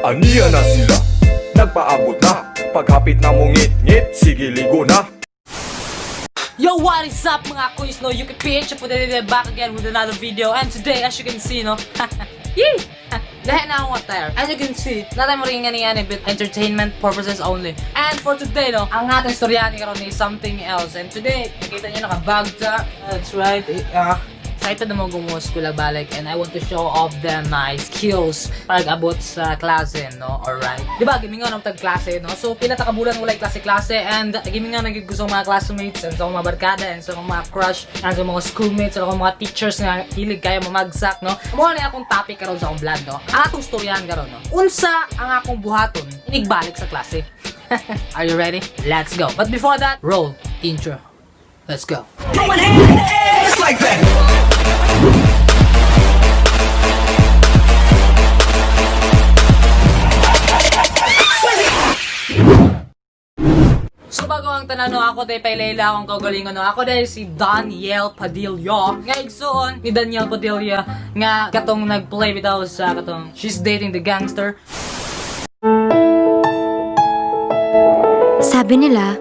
Aniya na sila, nagpaabot na. Paghapit na mong ngit-ngit, sige ligo na. Yo, what is up, mga kuys, no? You can PH po back again with another video. And today, as you can see, no? Yee! Lahat na akong attire. As you can see, natay mo rin nga niyan but entertainment purposes only. And for today, no, ang ating storyahan ni karon is something else. And today, nakita niyo nakabagta. That's right. Excited na mo gumuskulang balik and I want to show off them my skills pag-abot sa klase, no? Alright. Di ba, gimingaw ng tag-klase, no? So, pila ta ka bulan walay klase-klase and gimingaw na gid ko sa mga classmates and sa mga barkada and sa mga crush and sa mga schoolmates and sa mga teachers nga hilig kayo mamagsak, no? Mao ni akong topic karon sa akong vlog, no? Ang atong storyahan karon, no? Unsa ang akong buhaton inigbalik sa klase? Are you ready? Let's go. But before that, roll intro. Let's go. It's like that. So bago ang tanan, no, ako day pailayla akong kaugalingon, no. Ako day si Daniel Padilla. Nga igsuon ni Daniel Padilla nga katong nagplay bitaw sa katong She's Dating the Gangster. Sabi nila,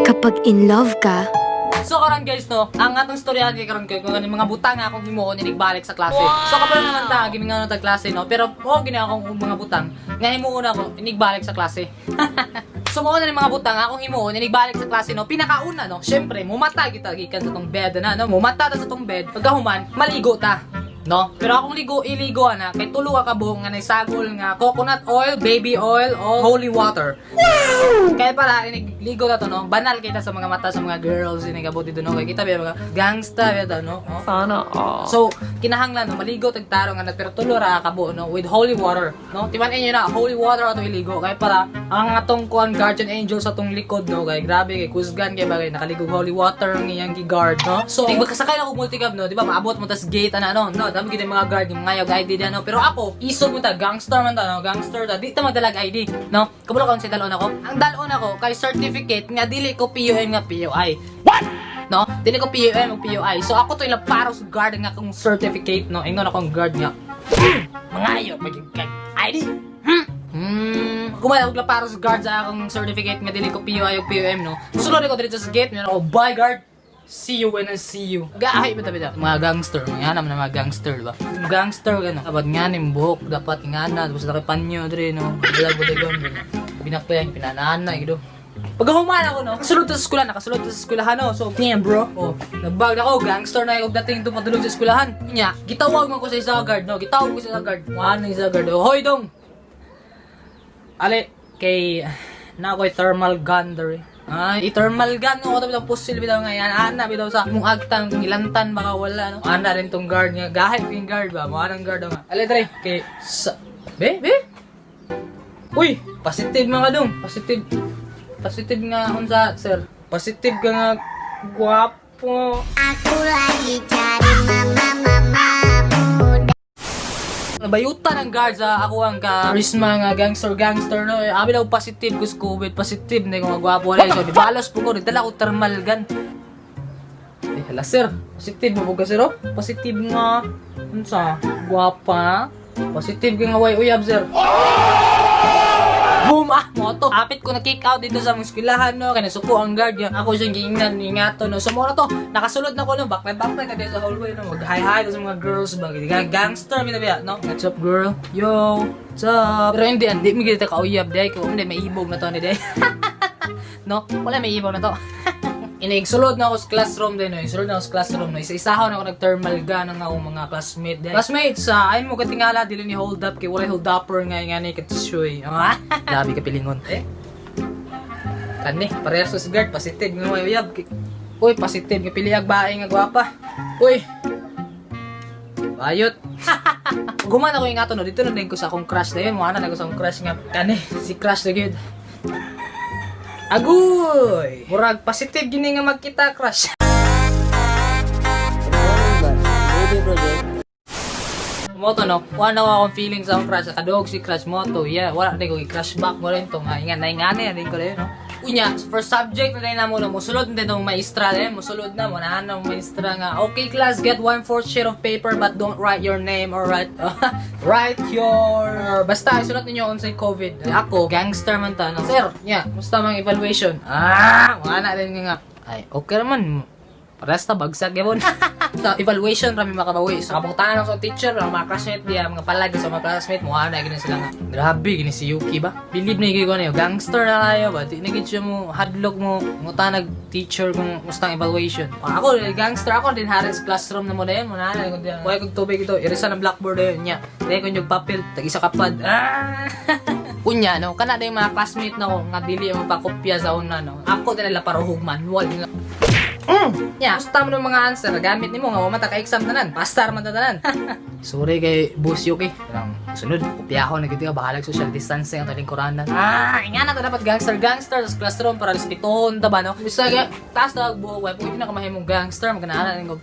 kapag in love ka, So karon guys, no, ang atong storyahan kay karon kay kung ano mga butang nga akong himuon inigbalik sa klase. So kabalo naman ta gimingaw na ta klase, no, pero mo gini akong mga butang nga himuon ako inigbalik sa klase. So mao na ni mga butang akong himuon inigbalik sa klase, no. Pinakauna, no, syempre mumata kita gikan sa tong bed na, no. Mumata ta sa tong bed, pagkahuman maligo ta. No? Pero akong ligo, iligo ana, kay tulo ka kabuong nga naisagol nga coconut oil, baby oil, o holy water. Kaya para inigligo na to, no? Banal kita sa mga mata sa mga girls inigabot dito, no? Kay kita ba mga gangsta ba no? Oh. Sana all. So, kinahanglan, no, maligo tag tarong nga pero tulo ra ka buo, no, with holy water, no? Timan inyo na holy water ato iligo kay para ang atong kuan guardian angel sa atong likod, no, kay grabe kay kusgan kay bagay nakaligog holy water ang iyang gi-guard, no? So, tig magkasakay na og multicab, no, di ba? Maabot mo tas gate ana, no? No, dami gid ang mga guard yung ngayog ID na, no? Pero ako, isog mo ta gangster man ta, no? Gangster ta, di ta magdalag ID, no? Kabalo ka unsa dalon ako? Ang dalon ako kay certificate nga dili ko PUM nga PUI. What? No? Dili ko PUM o PUI. So ako to ilang paro sa guard nga akong certificate, no? Ingon akong guard nga. Mangayo magig kay ID. Kumala og paro sa guard sa akong certificate nga dili ko PUI o PUM, no? Sulod ko dito sa gate, ako, "Bye, guard. See you when I see you." Gahay ba tabi mga gangster, mga naman mga gangster ba? Gangster gano. Dapat nga ning buhok, dapat nga na, tapos laki panyo dre, no. Wala bodegon dre. Binakbayan, pinanaan na gido. Pag human ako, no, nakasulod ta sa eskwelahan, nakasulod ta sa eskwelahan, no. So, damn, bro. Oh, nagbag ako, gangster na yung dating tumatulog sa eskwelahan. Nya, gitawag man ko sa isa guard, no. Gitawag ko sa isa guard. Wala na isa guard. Oh, hoy, dong. Ali, kay na ako'y thermal gun dere. Ay, i-thermal gun no, bitaw pusil bitaw nga yan. Ana bitaw sa imong agtang kung ilantan baka wala, no. Ana rin tong guard nga, gahit yung guard ba, mo anang guard nga. Ali dere, kay sa be, be. Uy, positive mga dong, positive. Positive nga unsa, sir? Positive ka nga gwapo. Aku lagi cari mama mama muda. Nabayutan ang guard sa ako ang charisma nga gangster gangster, no. Eh, abi daw positive ko sa COVID, positive na yung mga gwapo na. So, di balos po ko, nagdala ko thermal gun. Eh, hala sir, positive mo po ka sir, oh? Positive nga, unsa, gwapa. Positive ka nga way uyab, sir. Boom! Ah, moto. Apit ko na kick out dito sa mga eskwelahan, no. Kaya nasuko ang guard niya. Ako siyang giingnan, ingato, no. So, mo na to. Nakasulod na ko, no. Backline, backline na dito sa hallway, no. Mag hi-hi sa mga girls ba. Gangster, minabiya, no. What's up, girl? Yo! What's up? Pero hindi, hindi mo kita kauyab, day. Kung hindi, may ibog na to, ni day. No? Wala, may ibog na to. Inigsulod na ako sa classroom din, no. Sulod na ako sa classroom, no. Isa-isahon ako nag-thermal gun ang akong mga classmate din. Classmates, ay mo katingala, dili ni hold up, kay walay hold upper nga nga ni katisyoy. Grabe ka pilingon. Eh? Kani, parehas sa guard, positive nga may uyab. Uy, positive nga pili ag bae nga gwapa. Uy. Bayot. Guman ako yung ato, no. Dito na din ko sa akong crush na yun. Mukha na ko sa akong crush nga. Kani, si crush na gyud. Agoy! Murag positive gini nga magkita, crush. Moto, no, wala na akong feeling sa akong crush. Kadog si crush moto, yeah. Wala na ko i-crush back mo rin to. Nga, ingan, naingani, rin ko rin, no? Unya, first subject na din namo na musulod na din ang maestra din, musulod na mo na ang maestra nga, "Okay class, get one-fourth sheet of paper but don't write your name or write write your, basta isulat ninyo unsay COVID." Ako, gangster man ta, no? "Sir, nya, musta mang evaluation?" Ah, wala na din nga. "Ay, okay naman. Parehas ta, bagsak gyapon." Sa evaluation rami makabawi. Sa kapungtahan sa teacher, ang mga classmate diya, mga palag sa mga classmate mo na gini sila nga. "Grabe gini si Yuki ba? Believe na ko na gangster na kayo ba? Di na gid siya mo hadlok mo ngutanag teacher kung musta ang evaluation." Ah, ako gangster ako din hari sa classroom na mo na yun, mo na ko diyan. Kuha kog tubig ito, irisa ng blackboard na yun niya. Dahil ko yung papel, tag isa ka pad. Ah! Unya no, kana yung mga classmate na ko nga dili mo pakopya sa una no. Ako din nila paruhog manual. Yeah, gusto mo ng mga answer, gamit nimo nga wa man ta ka-exam tanan. Pastar man ta tanan. Sorry kay Boss Yuki. Parang sunod, kopyahon na gid ka, bahalag social distancing ang lingkuranan. Ah, nga na ta dapat gangster gangster sa classroom para respetuhon ta ba no. Bisag taas ta buhok, way pwede na ka mahimong gangster maganaan ko.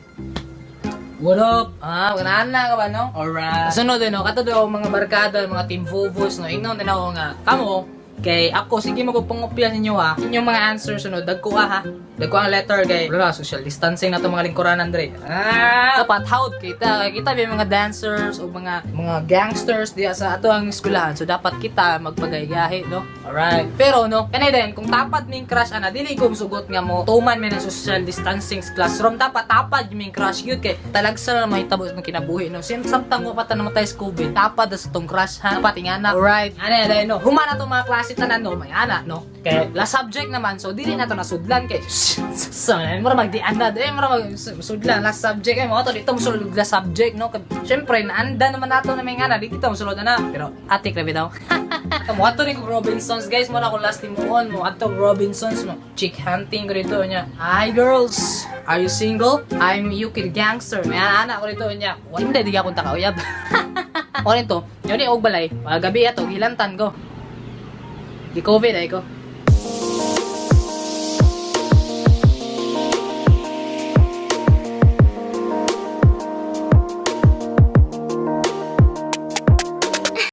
"What up?" Ah, maganaan na ka ba, no? Alright. Sunod din, no? Kato daw mga barkada, mga team Vovos, no? Ingnon din ako nga, kamo, kay ako, sige magpangopya ninyo ha. Inyong mga answer sunod, dagko ah, ha. Dagko ang letter kay, wala, social distancing na to mga lingkuranan dre. Ah, dapat howd kita. Kay kita may mga dancers o mga gangsters diya sa ato ang eskwelahan. So dapat kita magpagaygahi, no? Alright. Pero no, kanay din, kung tapad ming crush ana, dili ko sugot nga mo tuman mi ng social distancing sa classroom. Dapat tapad ming crush yun kay talagsa na mahitabo sa kinabuhi, no? Samtang mo pa ta namatay sa COVID, tapad sa tong crush ha. Dapat ingana. Alright. Ano yan, no? Human na to mga klase tanan, no? May ana, no? Kay last subject naman, so dili na to nasudlan kay so, mura magdi anda, eh, mura mag sudlan last subject eh mo to dito mo sulod last subject, no? Syempre naanda naman nato na may ngana dito mo sulod na, pero atik ra bitaw. Mo ato ni ko Robinsons guys, mo na ako last timuon mo ato Robinsons mo. Chick hunting ko dito niya. "Hi girls, are you single? I'm Yuki the gangster." May ana ko dito niya. Hindi di akong takauyab. O rin to, yun ni og balay. Gabi ato gilantan ko. Di COVID ay ko.